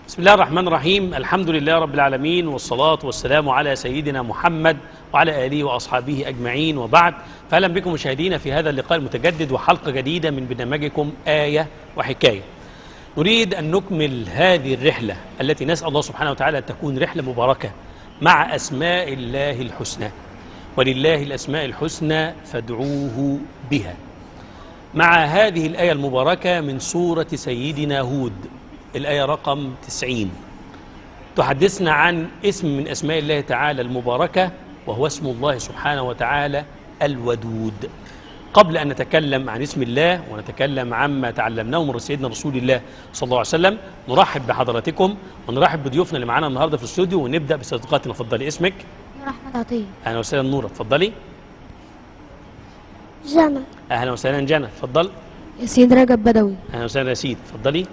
بسم الله الرحمن الرحيم. الحمد لله رب العالمين، والصلاة والسلام على سيدنا محمد وعلى آله وأصحابه أجمعين، وبعد. فأهلا بكم مشاهدينا في هذا اللقاء المتجدد وحلقة جديدة من برنامجكم آية وحكاية. نريد أن نكمل هذه الرحلة التي نسأل الله سبحانه وتعالى أن تكون رحلة مباركة مع أسماء الله الحسنى، ولله الأسماء الحسنى فادعوه بها، مع هذه الآية المباركة من سورة سيدنا هود، الآية رقم 90، تحدثنا عن اسم من أسماء الله تعالى المباركة، وهو اسم الله سبحانه وتعالى الودود. قبل أن نتكلم عن اسم الله ونتكلم عما تعلمناه من سيدنا رسول الله صلى الله عليه وسلم، نرحب بحضراتكم ونرحب بضيوفنا اللي معانا النهارده في الاستوديو، ونبدأ بصديقاتنا. اتفضلي، اسمك؟ نور أحمد عطية. أهلا وسهلا نورة، اتفضلي. جنى. أهلا وسهلا جنى، اتفضل. ياسين رجب بدوي. أهلا وسهلا ياسين، اتفضلي.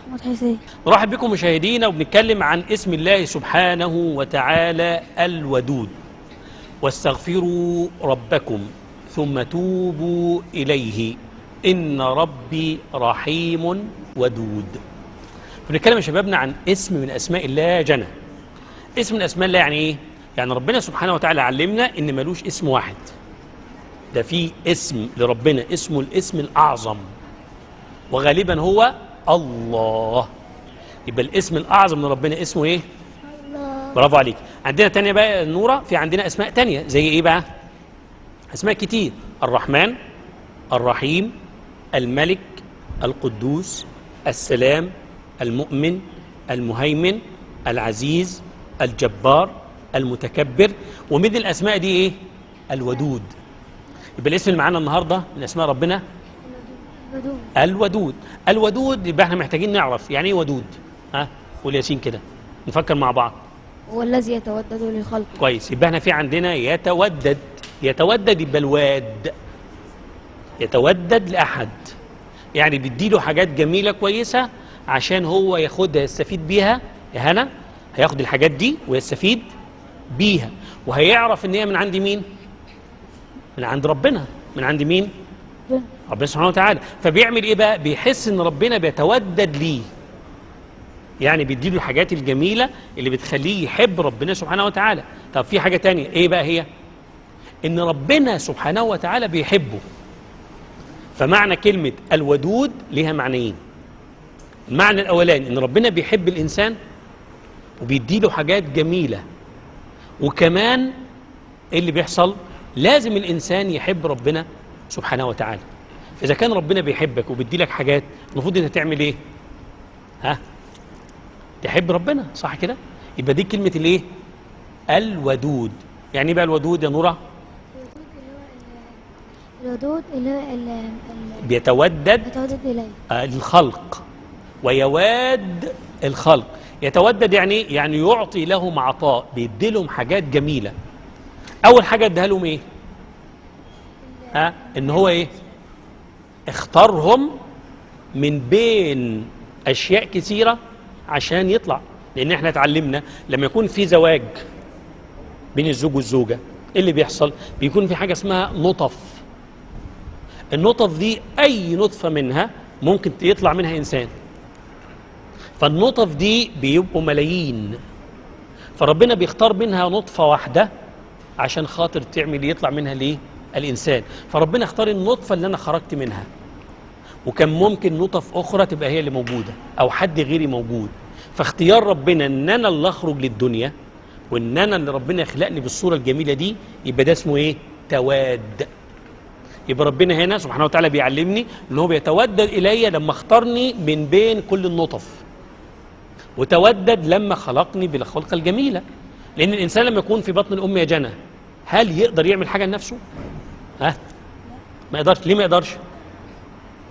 محمود حسين. نرحب بكم مشاهدينا، وبنتكلم عن اسم الله سبحانه وتعالى الودود. واستغفروا ربكم ثم توبوا إليه إن ربي رحيم ودود. بنتكلم يا شبابنا عن اسم من أسماء الله جنى. اسم من أسماء الله يعني إيه؟ يعني ربنا سبحانه وتعالى علمنا إن ملوش اسم واحد، ده في اسم لربنا اسمه الاسم الأعظم، وغالبا هو الله. يبقى الاسم الأعظم لربنا اسمه إيه؟ الله. برافو عليك. عندنا تانية بقى نورة، في عندنا أسماء تانية زي إيه بقى؟ أسماء كتير: الرحمن، الرحيم، الملك، القدوس، السلام، المؤمن، المهيمن، العزيز، الجبار، المتكبر. ومن الأسماء دي إيه؟ الودود. يبقى الاسم اللي معانا النهارده من أسماء ربنا الودود. الودود. الودود، يبقى احنا محتاجين نعرف يعني ايه ودود. ها قول ياسين كده، نفكر مع بعض. هو الذي يتودد لخلقه. كويس، يبقى احنا في عندنا يتودد. يتودد يبقى الواد، يتودد لأحد، يعني بيديله حاجات جميلة كويسة عشان هو ياخدها يستفيد بيها. يا هنا هياخد الحاجات دي ويستفيد بيها، وهيعرف ان هي من عند مين؟ من عند ربنا. من عند مين؟ ربنا سبحانه وتعالى. فبيعمل ايه بقى؟ بيحس ان ربنا بيتودد ليه، يعني بيديله الحاجات الجميلة اللي بتخليه يحب ربنا سبحانه وتعالى. طب في حاجة تانية ايه بقى هي؟ ان ربنا سبحانه وتعالى بيحبه. فمعنى كلمة الودود ليها معنيين. المعنى الاولاني ان ربنا بيحب الانسان وبيديله حاجات جميلة، وكمان ايه اللي بيحصل؟ لازم الانسان يحب ربنا سبحانه وتعالى. فإذا كان ربنا بيحبك وبيدي لك حاجات، المفروض أنت تعمل إيه؟ ها؟ تحب ربنا، صح كده؟ يبقى دي كلمة الإيه؟ الودود. يعني إيه بقى الودود يا نورة؟ الودود اللي هو بيتودد، بيتودد إليه الخلق، ويواد الخلق. يتودد يعني إيه؟ يعني يعطي لهم عطاء، بيدي لهم حاجات جميلة. أول حاجة اديها لهم إيه؟ ها؟ إن هو إيه؟ اختارهم من بين أشياء كثيرة عشان يطلع. لأن احنا اتعلمنا لما يكون في زواج بين الزوج والزوجة، ايه اللي بيحصل؟ بيكون في حاجة اسمها نطف. النطف دي أي نطفة منها ممكن يطلع منها إنسان. فالنطف دي بيبقوا ملايين، فربنا بيختار منها نطفة واحدة عشان خاطر تعمل يطلع منها ليه؟ الإنسان. فربنا اختار النطفة اللي أنا خرجت منها، وكان ممكن نطف أخرى تبقى هي اللي موجودة أو حد غيري موجود. فاختيار ربنا إن أنا اللي أخرج للدنيا، وإن أنا اللي ربنا خلقني بالصورة الجميلة دي، يبقى ده اسمه إيه؟ تواد. يبقى ربنا هنا سبحانه وتعالى بيعلمني إن هو بيتودد إلي لما اختارني من بين كل النطف، وتودد لما خلقني بالخلقة الجميلة. لأن الإنسان لما يكون في بطن الأم يا جنى، هل يقدر يعمل حاجة لنفسه؟ ها؟ ما يقدرش. ليه ما يقدرش؟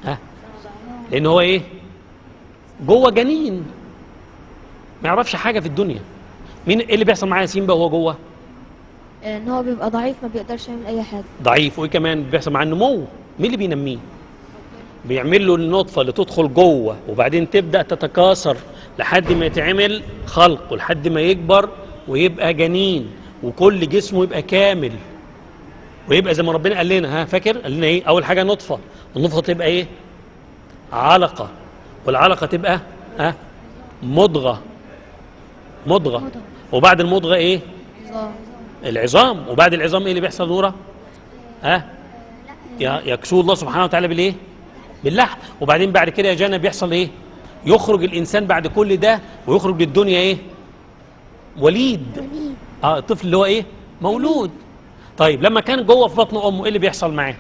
ها؟ لأن هو إيه؟ جوه جنين، ما يعرفش حاجة في الدنيا. مين إيه اللي بيحصل معاه ياسين بقى وهو جوه؟ إن هو بيبقى ضعيف، ما بيقدرش يعمل أي حاجة. ضعيف، وإيه كمان بيحصل معاه؟ النمو. مين اللي بينميه؟ بيعمل له النطفة اللي تدخل جوه، وبعدين تبدأ تتكاثر لحد ما يتعمل خلق، ولحد ما يكبر ويبقى جنين، وكل جسمه يبقى كامل، ويبقى زي ما ربنا قال لنا. ها فاكر قال لنا ايه؟ اول حاجة نطفة، النطفة تبقى ايه؟ علقه، والعلقه تبقى ها مضغة، مضغة، وبعد المضغة ايه؟ عظام. العظام. وبعد العظام ايه اللي بيحصل نورة؟ ها؟ يكسو الله سبحانه وتعالى بالايه؟ باللحم. وبعدين بعد كده يا جنى بيحصل ايه؟ يخرج الانسان بعد كل ده ويخرج للدنيا ايه؟ وليد. الطفل اللي هو ايه؟ مولود. طيب لما كان جوه في بطن امه ايه اللي بيحصل معاه؟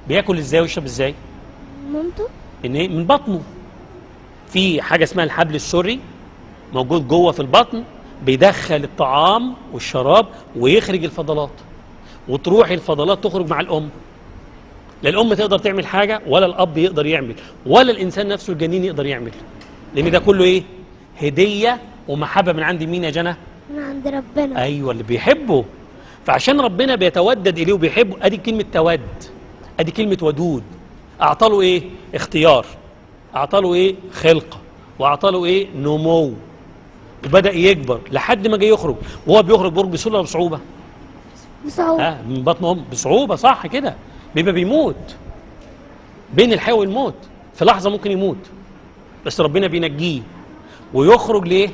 بياكل ازاي ويشرب ازاي؟ مامته؟ ان ايه؟ من بطنه. في حاجة اسمها الحبل السري موجود جوه في البطن، بيدخل الطعام والشراب ويخرج الفضلات، وتروح الفضلات تخرج مع الام. لا الام تقدر تعمل حاجة، ولا الاب يقدر يعمل، ولا الانسان نفسه الجنين يقدر يعمل، لان ده كله ايه؟ هديه ومحبه من عند مين يا جنى؟ من عند ربنا. ايوه، اللي بيحبه. فعشان ربنا بيتودد اليه وبيحبه، ادي كلمة تود، ادي كلمة ودود. اعطاله ايه؟ اختيار، اعطاله ايه؟ خلقه، واعطاله ايه؟ نمو، وبدا يكبر لحد ما جه يخرج. وهو بيخرج بيخرج بسهولة ولا بصعوبة؟ بصعوبة. من بطن امه بصعوبة، صح كده. بيبقى بيموت بين الحياة والموت، في لحظة ممكن يموت، بس ربنا بينجيه ويخرج ليه؟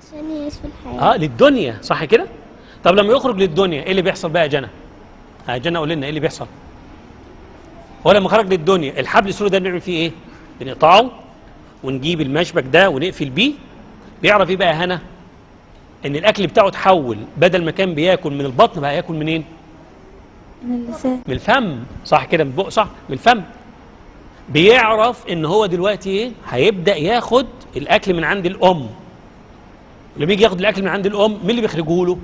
عشان يعيش في الحياة، للدنيا، صح كده؟ طب لما يخرج للدنيا ايه اللي بيحصل بقى يا جنى؟ يا جنى قول لنا ايه اللي بيحصل؟ هو لما خرج للدنيا الحبل السري ده بنعمل فيه ايه؟ بنقطعه ونجيب المشبك ده ونقفل بيه. بيعرف ايه بقى هنا؟ ان الاكل بتاعه اتحول، بدل ما كان بياكل من البطن بقى ياكل منين؟ من اللسان، من الفم، صح كده؟ من البق، صح، من الفم. بيعرف ان هو دلوقتي ايه؟ هيبدا ياخد الاكل من عند الام. لما يجي ياخد الاكل من عند الام، مين اللي بيخرجه له؟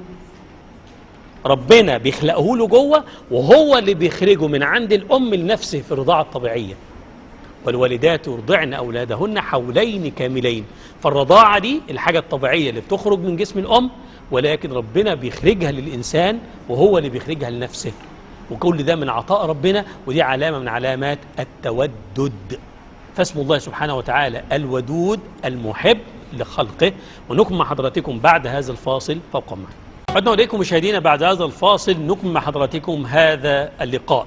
ربنا بيخلقه له جوه، وهو اللي بيخرجه من عند الام لنفسه في الرضاعة الطبيعية. والوالدات يرضعن اولادهن حولين كاملين. فالرضاعه دي الحاجة الطبيعية اللي بتخرج من جسم الام، ولكن ربنا بيخرجها للانسان وهو اللي بيخرجها لنفسه. وكل ده من عطاء ربنا، ودي علامة من علامات التودد. فاسم الله سبحانه وتعالى الودود المحب لخلقه. ونكمل مع حضراتكم بعد هذا الفاصل، فابقوا معنا. عدنا إليكم مشاهدينا بعد هذا الفاصل، نكمل مع حضراتكم هذا اللقاء.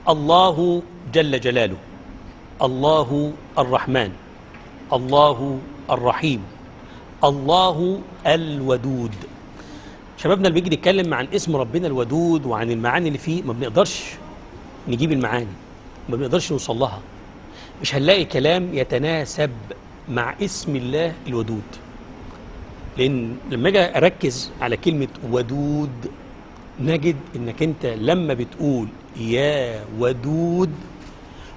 الله جل جلاله، الله الرحمن، الله الرحيم، الله الودود. شبابنا اللي بيجي نتكلم عن اسم ربنا الودود وعن المعاني اللي فيه، ما بنقدرش نجيب المعاني، ما بنقدرش نوصل لها. مش هنلاقي كلام يتناسب مع اسم الله الودود. لأن لما أجي أركز على كلمة ودود، نجد إنك أنت لما بتقول يا ودود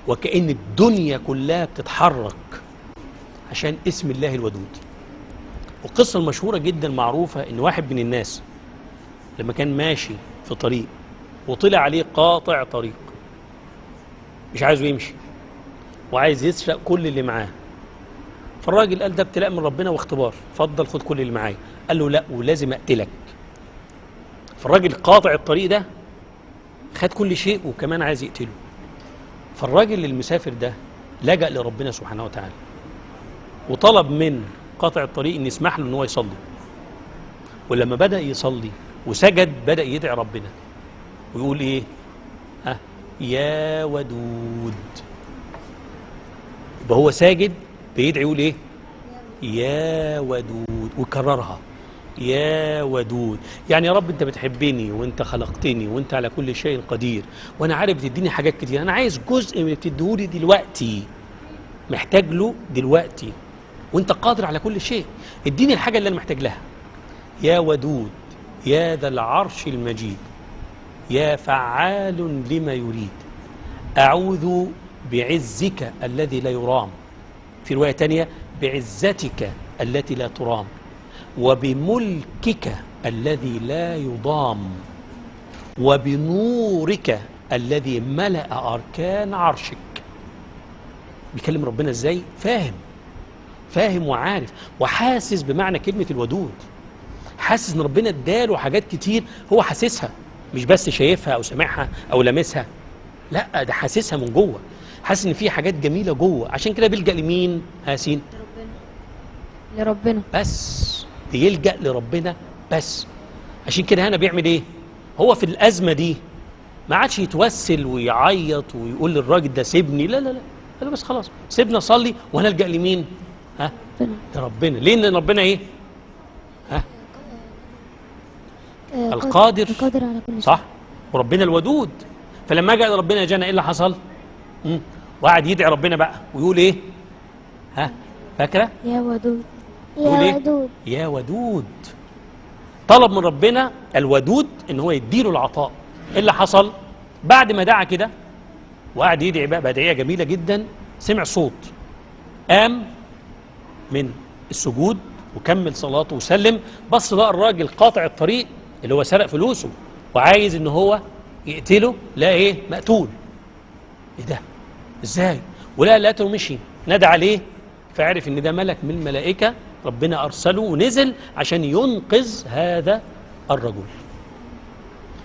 وكأن الدنيا كلها بتتحرك عشان اسم الله الودود. والقصة المشهورة جدا معروفة إن واحد من الناس لما كان ماشي في طريق وطلع عليه قاطع طريق مش عايزه يمشي وعايز يسرق كل اللي معاه، فالراجل قال ده ابتلاء من ربنا واختبار، اتفضل خد كل اللي معايا. قال له لا ولازم اقتلك. فالراجل قاطع الطريق ده خد كل شيء وكمان عايز يقتله. فالراجل المسافر ده لجأ لربنا سبحانه وتعالى وطلب من قاطع الطريق ان يسمح له ان هو يصلي. ولما بدأ يصلي وسجد بدأ يدعي ربنا ويقول ايه؟ يا ودود. يبقى هو ساجد بيدعي يقول ايه؟ يا ودود، وكررها يا ودود. يعني يا رب انت بتحبني وانت خلقتني وانت على كل شيء قدير، وانا عارف بتديني حاجات كتير، انا عايز جزء من اللي بتديهولي دلوقتي، محتاج له دلوقتي، وانت قادر على كل شيء، اديني الحاجة اللي انا محتاج لها. يا ودود يا ذا العرش المجيد يا فعال لما يريد، أعوذ بعزك الذي لا يرام، في رواية تانية بعزتك التي لا ترام، وبملكك الذي لا يضام، وبنورك الذي ملأ أركان عرشك. بيكلم ربنا ازاي؟ فاهم، فاهم وعارف وحاسس بمعنى كلمة الودود، حاسس ان ربنا اداله حاجات كتير هو حاسسها، مش بس شايفها او سامعها او لامسها، لا ده حاسسها من جوه، حاسس ان في حاجات جميلة جوه. عشان كده بيلجأ لمين؟ هاسين؟ لربنا بس، بيلجأ لربنا بس. عشان كده هنا بيعمل ايه؟ هو في الازمة دي ما عادش يتوسل ويعيط ويقول للراجل ده سيبني، لا لا لا، قال له بس خلاص سيبنا اصلي وانا الجأ لمين؟ ها؟ ربنا. لربنا. ليه؟ لأن ربنا إيه؟ ها؟ القادر. القادر على كل شيء. صح؟ وربنا الودود. فلما جاء ربنا جانا إيه اللي حصل؟ وقعد يدعي ربنا بقى ويقول إيه؟ ها؟ فاكرة؟ يا ودود. يقول يا إيه؟ ودود. يا ودود. طلب من ربنا الودود إن هو يديله العطاء. إيه اللي حصل؟ بعد ما دعا كده وقعد يدعي بقى بدعية جميلة جدا، سمع صوت، قام من السجود وكمل صلاته وسلم. بص لقى الراجل قاطع الطريق اللي هو سرق فلوسه وعايز ان هو يقتله، لا ايه؟ مقتول. ايه ده؟ ازاي؟ ولا لقيته مشي، نادى عليه، فعرف ان ده ملك من الملائكة ربنا ارسله ونزل عشان ينقذ هذا الرجل،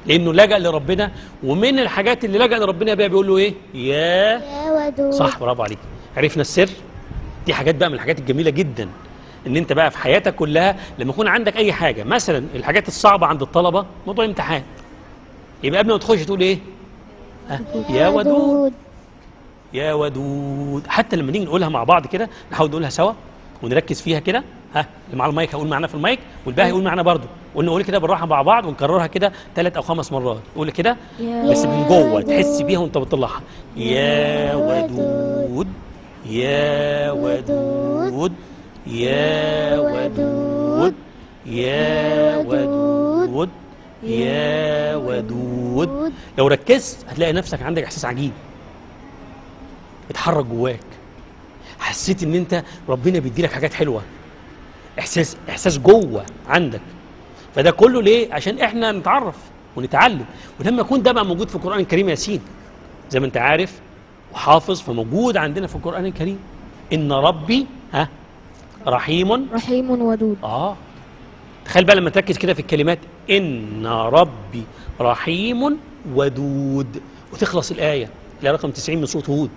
لانه لجأ لربنا. ومن الحاجات اللي لجأ لربنا بيها بيقول له ايه؟ يا ودود. صح، برافو عليك. عرفنا السر. دي حاجات بقى من الحاجات الجميلة جدا، ان انت بقى في حياتك كلها لما يكون عندك اي حاجة، مثلا الحاجات الصعبة عند الطلبة موضوع الامتحان، يبقى قبل ما تخش تقول ايه؟ يا ودود. يا ودود. حتى لما نيجي نقولها مع بعض كده نحاول نقولها سوا ونركز فيها كده. ها، اللي معاه المايك هيقول معانا في المايك، والباقي هيقول معانا برضه. ونقول كده بالراحة مع بعض ونكررها كده 3 أو 5 مرات. قول كده بس من جوه تحس بيها وانت بتطلعها. يا ودود، يا ودود، يا ودود، يا ودود، يا ودود. لو ركزت هتلاقي نفسك عندك احساس عجيب اتحرك جواك، حسيت ان انت ربنا بيديلك حاجات حلوة، احساس جوه عندك. فده كله ليه؟ عشان احنا نتعرف ونتعلم. ولما يكون ده بقى موجود في القرآن الكريم ياسين زي ما انت عارف وحافظ، فموجود عندنا في القرآن الكريم ان ربي ها رحيم، رحيم ودود. تخيل بقى لما تركز كده في الكلمات، ان ربي رحيم ودود، وتخلص الآية اللي رقم 90 من سورة هود،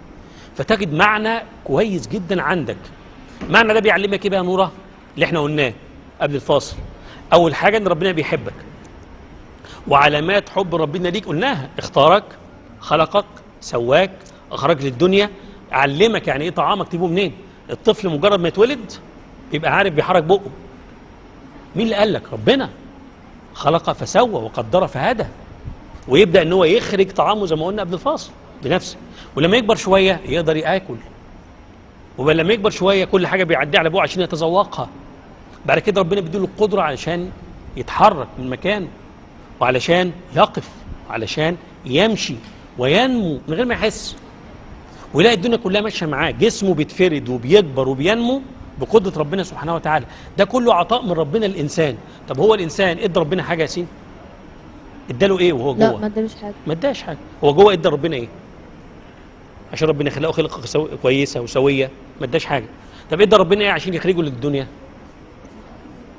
فتجد معنى كويس جدا عندك. معنى ده بيعلمك ايه بقى يا نورة؟ اللي احنا قلناه قبل الفاصل. أول حاجة إن ربنا بيحبك، وعلامات حب ربنا ليك قلناها: اختارك، خلقك، سواك، أخرجك للدنيا، علمك يعني إيه طعامك تجيبه منين. الطفل مجرد ما يتولد بيبقى عارف بيحرك بقه. مين اللي قال لك؟ ربنا. خلق فسوى وقدر فهدى. ويبدأ إن هو يخرج طعامه زي ما قلنا قبل الفاصل بنفسه. ولما يكبر شوية يقدر ياكل، ولما يكبر شوية كل حاجة بيعديها على بقه عشان يتذوقها. بعد كده ربنا بيديله القدرة علشان يتحرك من مكانه، وعلشان يقف، وعلشان يمشي وينمو من غير ما يحس، ويلاقي الدنيا كلها ماشية معاه، جسمه بيتفرد وبيكبر وبينمو بقدرة ربنا سبحانه وتعالى. ده كله عطاء من ربنا للإنسان. طب هو الإنسان ادى ربنا حاجة يا سين؟ اداله ايه وهو جوه؟ لا، ما ادالوش حاجة. ما اداش حاجة. هو جوه ادى ربنا ايه؟ عشان ربنا خلقه خلقة كويسة وسوية، ما اداش حاجة. طب ادى ربنا ايه عشان يخرجه للدنيا؟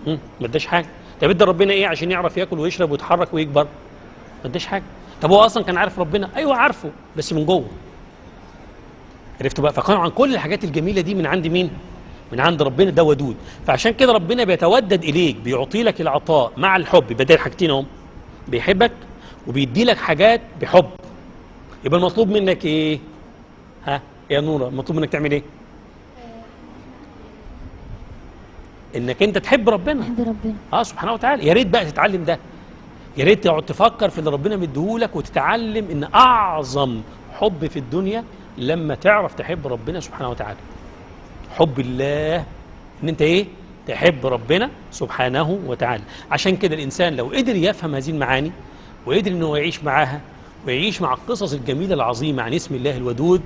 ما اداش حاجة. طب ادى ربنا ايه عشان يعرف ياكل ويشرب ويتحرك ويكبر؟ ما اداش حاجة. طب هو اصلا كان عارف ربنا؟ ايوه عارفه، بس من جوه. عرفتوا بقى؟ فقالوا عن كل الحاجات الجميلة دي من عند مين؟ من عند ربنا. ده ودود. فعشان كده ربنا بيتودد اليك، بيعطي لك العطاء مع الحب. بدل حاجتين اهم، بيحبك وبيدي لك حاجات بحب. يبقى المطلوب منك ايه؟ ها يا نورة، المطلوب منك تعمل ايه؟ انك انت تحب ربنا. تحب ربنا سبحانه وتعالى. يا ريت بقى تتعلم ده، يا ريت تقعد تفكر في اللي ربنا مديهولك، وتتعلم ان اعظم حب في الدنيا لما تعرف تحب ربنا سبحانه وتعالى. حب الله، ان انت ايه؟ تحب ربنا سبحانه وتعالى. عشان كده الانسان لو قدر يفهم هذه المعاني، وقدر ان هو يعيش معاها، ويعيش مع القصص الجميلة العظيمة عن اسم الله الودود،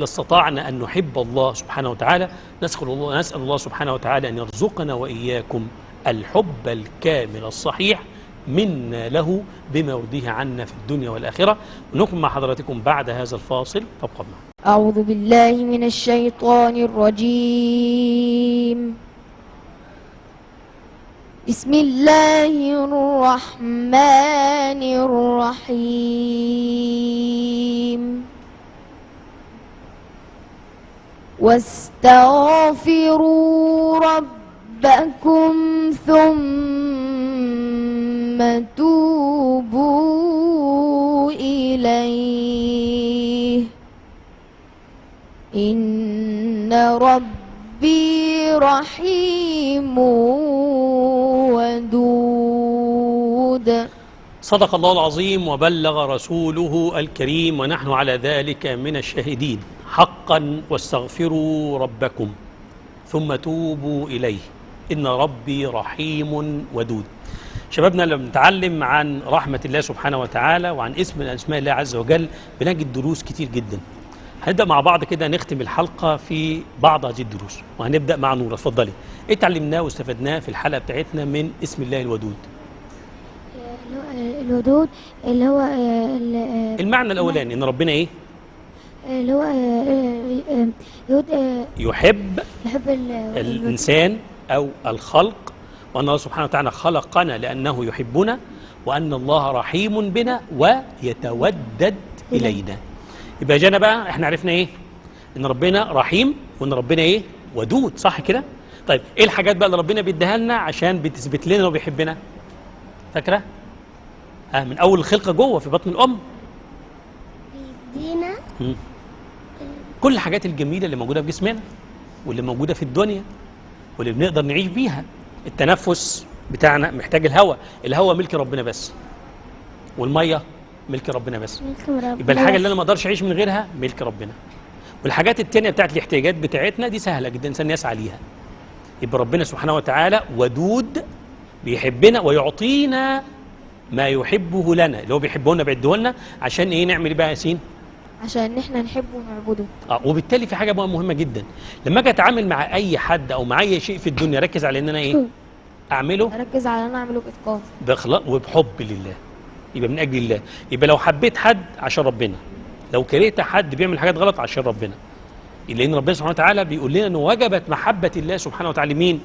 لاستطاعنا أن نحب الله سبحانه وتعالى. نسأل الله سبحانه وتعالى أن يرزقنا وإياكم الحب الكامل الصحيح منا له بما يرضيه عنا في الدنيا والآخرة. ونكمل مع حضراتكم بعد هذا الفاصل، فابقوا معنا. أعوذ بالله من الشيطان الرجيم. بسم الله الرحمن الرحيم. واستغفروا ربكم ثم توبوا إليه إن ربي ربي رحيم ودود. صدق الله العظيم وبلغ رسوله الكريم، ونحن على ذلك من الشاهدين. حقا واستغفروا ربكم ثم توبوا إليه إن ربي رحيم ودود. شبابنا لما نتعلم عن رحمة الله سبحانه وتعالى وعن اسم من أسماء الله عز وجل بنجد دروس كتير جدا. هنبدأ مع بعض كده نختم الحلقة في بعض هذه الدروس، وهنبدأ مع نورة. اتفضلي، ايه اتعلمناه واستفدناه في الحلقة بتاعتنا من اسم الله الودود؟ الودود اللي هو المعنى الأولاني إن ربنا إيه؟ اللي هو يحب الإنسان أو الخلق، وأن الله سبحانه وتعالى خلقنا لأنه يحبنا، وأن الله رحيم بنا ويتودد إلينا. يبقى جانا بقى احنا عرفنا إيه؟ إن ربنا رحيم وإن ربنا إيه؟ ودود، صح كده؟ طيب إيه الحاجات بقى اللي ربنا بيديها لنا عشان بتثبت لنا إنه بيحبنا؟ فاكرة؟ من أول الخلقة جوه في بطن الأم بيدينا كل الحاجات الجميلة اللي موجودة في جسمنا واللي موجودة في الدنيا واللي بنقدر نعيش بيها. التنفس بتاعنا محتاج الهواء، الهواء ملك ربنا بس، والمية ملك ربنا بس، يبقى الحاجة اللي أنا ما أقدرش أعيش من غيرها ملك ربنا. والحاجات التانية بتاعت الاحتياجات بتاعتنا دي سهلة جدا الإنسان يسعى ليها. يبقى ربنا سبحانه وتعالى ودود، بيحبنا ويعطينا ما يحبه لنا، اللي هو بيحبه لنا بيديه لنا عشان ايه؟ نعمل ايه بقى يا ياسين؟ عشان احنا نحبه ونعبده. وبالتالي في حاجة بقى مهمة جدا، لما اجي اتعامل مع اي حد او مع اي شيء في الدنيا ركز على ان انا ايه؟ اعمله، اركز على ان انا اعمله باتقان، باخلاص وبحب لله، يبقى من اجل الله. يبقى لو حبيت حد عشان ربنا، لو كرهت حد بيعمل حاجات غلط عشان ربنا، لان ربنا سبحانه وتعالى بيقول لنا ان وجبت محبة الله سبحانه وتعالى مين؟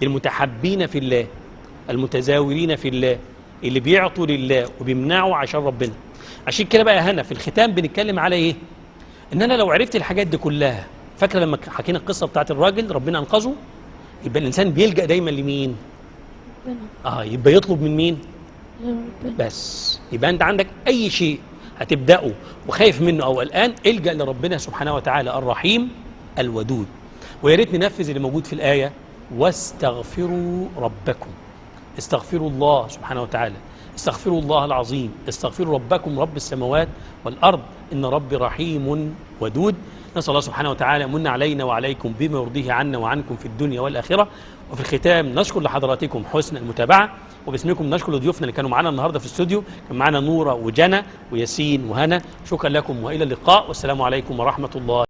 للمتحبين في الله، المتزاورين في الله، اللي بيعطوا لله وبيمنعوا عشان ربنا. عشان كده بقى هنا في الختام بنتكلم على ايه؟ ان انا لو عرفت الحاجات دي كلها، فاكره لما حكينا القصة بتاعت الراجل ربنا انقذه؟ يبقى الانسان بيلجأ دايما لمين؟ ربنا. يبقى يطلب من مين؟ ربنا. بس يبقى انت عندك اي شيء هتبدأه وخايف منه او قلقان، الجأ لربنا سبحانه وتعالى الرحيم الودود. ويا ريت ننفذ اللي موجود في الآية، واستغفروا ربكم. استغفروا الله سبحانه وتعالى، استغفروا الله العظيم، استغفروا ربكم رب السماوات والأرض إن ربي رحيم ودود. نسأل الله سبحانه وتعالى من علينا وعليكم بما يرضيه عنا وعنكم في الدنيا والآخرة. وفي الختام نشكر لحضراتكم حسن المتابعة، وباسمكم نشكر لضيوفنا اللي كانوا معانا النهارده في الاستوديو، كان معانا نورة وجنى وياسين وهنا. شكرا لكم وإلى اللقاء، والسلام عليكم ورحمة الله.